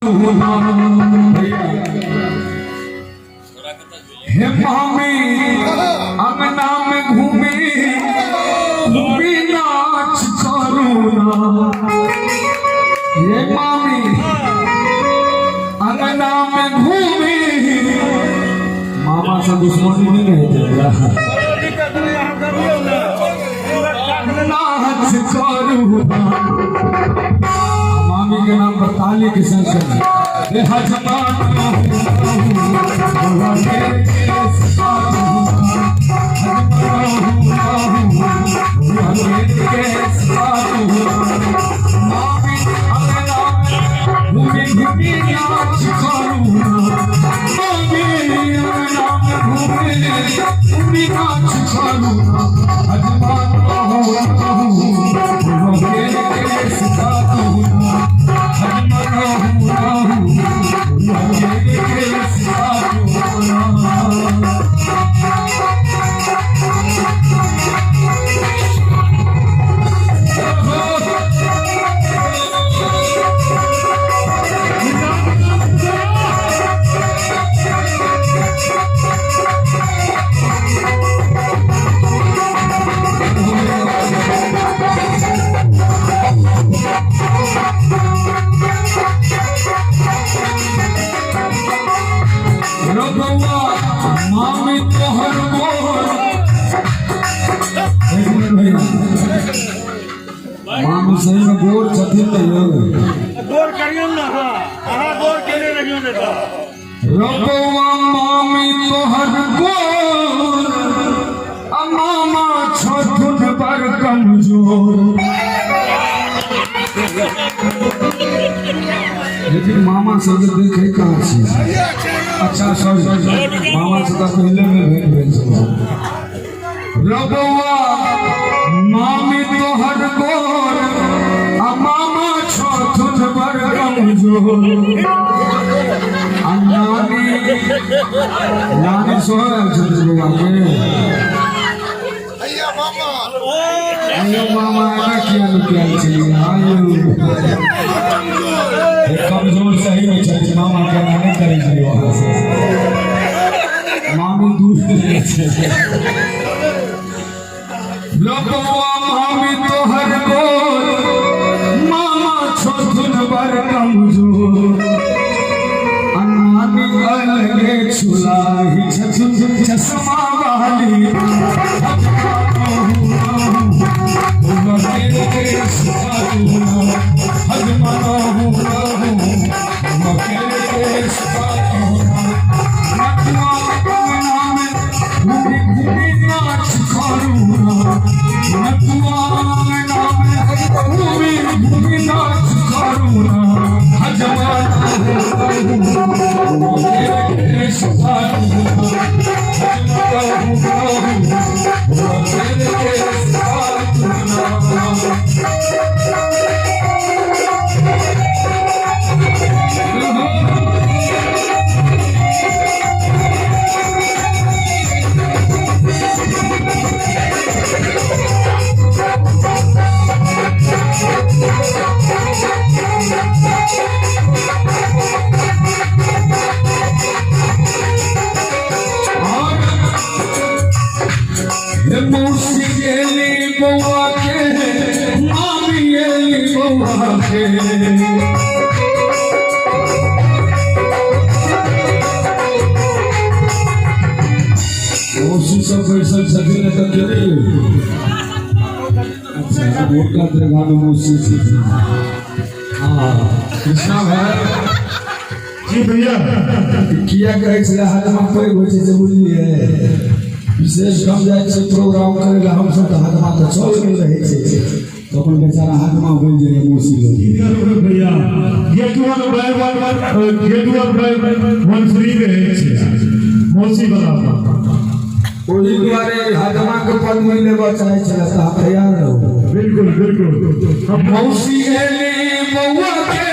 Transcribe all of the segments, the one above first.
हे मामी अंगना में घूमी घूमी नाच करू ना। हे मामी अंगना में घूमी, मामा से दुश्मनी नहीं रहते, नाच करू ना। मामी के नाम पर ताली के संग मामी तोहर गोर। एक मिनट भैया, मामी सही में गोर छथिन तऽ यौ। गोर करियौ ने अहाँ, अहाँ गोर केने रहियौ ने तऽ। रबौआ मामी तोहर गोर आ मामा छथुन बड़ कमजोर। लेकिन मामा सबके देखे कहाँ छी? अच्छा सॉरी, मामा से तऽ पहिले में भेंट भेल छल। रबौआ मामी तोहर गोर आ मामा छथुन बड़ कमजोर आ नानी, नानी सेहो आयल छथिन बौआ के। आयो मामा, एना किया नुकायल छलियै? आयो, कमजोर सही में छथिन मामा, केना नहि करै छलियै वहाँ से। मामी दूर छै। रबौआ मामी तोहर गोर, मामा छथुन बड़ कमजोर आ नानी अलगे छुलाही छथुन चश्मा वाली। मौसी एली बौआ के, मामी एली बौआ के। मौसी सब बैसल छथिन तऽ के नहि? अच्छा, मोटका दरगाह में मौसी छथिन। हाँ कृष्णा भाई। जी भैया। किया कहै छलै हजमा पैघ होइ छै से बुझलियै? विशेष हम जाइ छियै प्रोग्राम करै लए हमसब तऽ हजमा तऽ चल गेल रहै छै, तऽ अपन बेचारा हजमा बनि जाइए मौसी लोग। की करबै भैया, get one buy one, get one buy one free रहै छै मौसी वाला। ओहि दुआरे हजमा के पद नहि लेबऽ चाहै छलै तऽ अहाँ तैयार रहू। बिल्कुल बिल्कुल, हम मौसी एली बौआ के,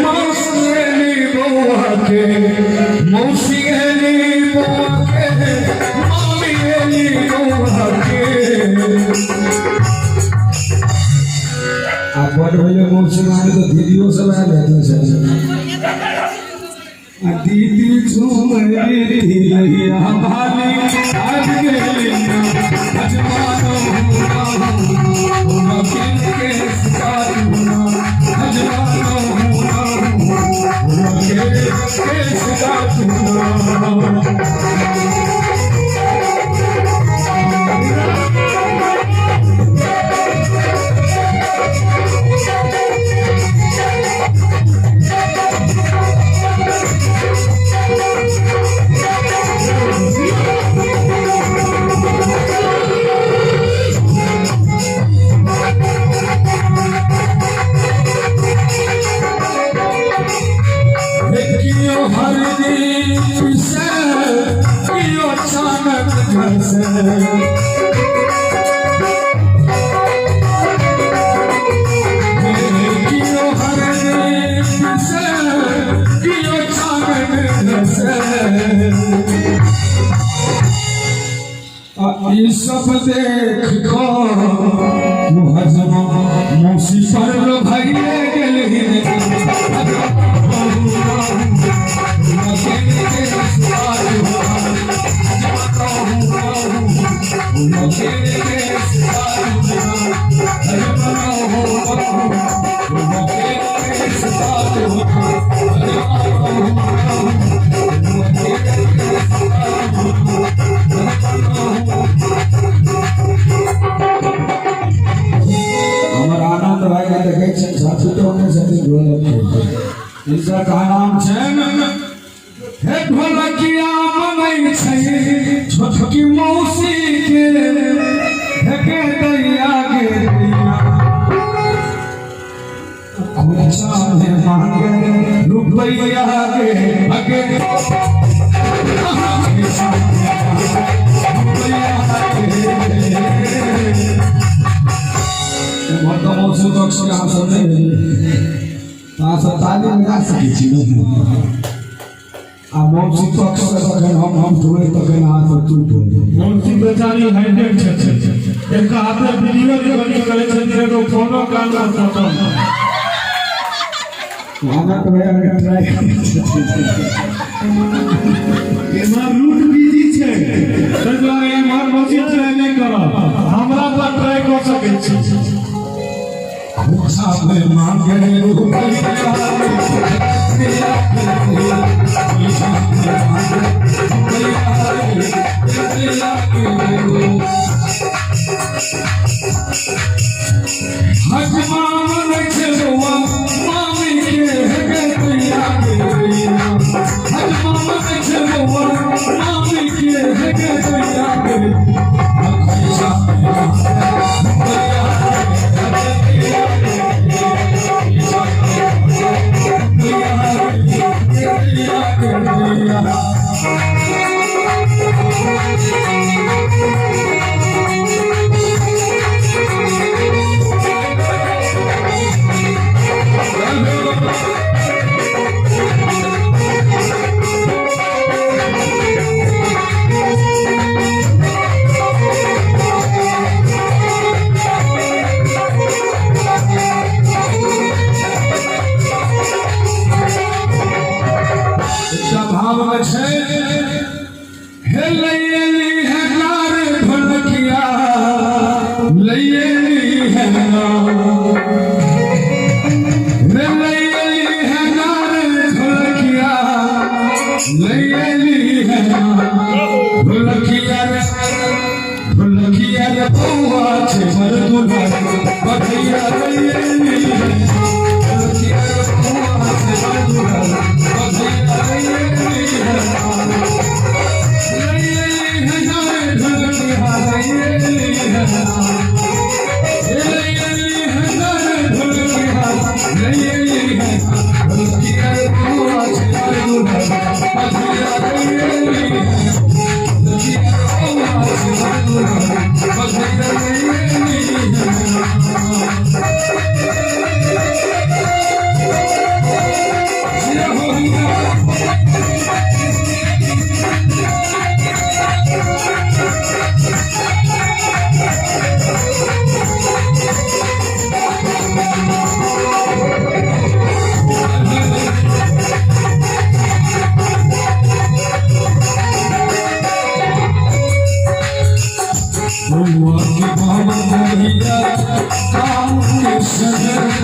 मौसी एली बौआ के, मौसी एली बौआ के, मामी एली बौआ के। आ बड़ भेलै मौसी मामी तऽ दीदियो सब आयल हेथिन। आ दीदी झूमरी तिलैया भाली आज गेली ना हजमानो हुना हुना के सिकारुना हजमानो हुना हुना के सिकारुना। कियो हरदी से कियो चानक घसे कियो हरदी से कियो चानक घसे आ ई सब देख कऽ हजमा मौसी पर भइए गेलहिन। हमर आनंद भाई के देखै छियनि, साथी तो नहि छथिन ढोलक के, हिनकर कहनाम छनि हे ढोलकिया मनै छै छोटकी मौसी के हे के दैया गे दैया खोइछा में मांगे रुपैया गे अगे रुपैया गे। एम्हर तऽ मौसी पक्ष के अहाँ सब नहि भेलियै, अहाँ सब ताली बजा सकै छी ने? आ मौसी पक्ष से तखन हम ढोले तखन अहाँ सब चुप हो जाइब। मौसी बेचारी हाईटेक छथिन, एक हाथे वीडियो रिकॉर्डिंग करै छथिन, एगो फोनो कान पर सटल। आनंद भैया के ट्राई करै छथिन। एम्हर रूट बिजी छै, ताहि दुआरे एम्हर मौसी ट्राई नहि करब, हमरा पर ट्राई कऽ सकै छी। खोइछा में मांगे रुपैया हजमा मनै छै बौआ मामी के हे गे दैया गे दैया हजमा मनै छै बौआ मामी के हे गे दैया गे खोइछा में मांगे रुपैया गे दैया। एकटा भाव में छै हे लैली है नार ढोलकिया लैली है नार हे लैली है नार ढोलकिया लैली है ढोलकिया रे ढोलकिया रे बौआ छै बर दुल्हा बधैया लैली है ढोलकिया रे बौआ छै बर दुल्हा बधैया लैली है लैली है नार ढोलकिया लैली है लैली है नार ढोलकिया लैली है ढोलकिया रे बौआ छै बर दुल्हा बधैया लैली है ढोलकिया रे बौआ छै बर दुल्हा बधैया लैली है। कामुनी सजर।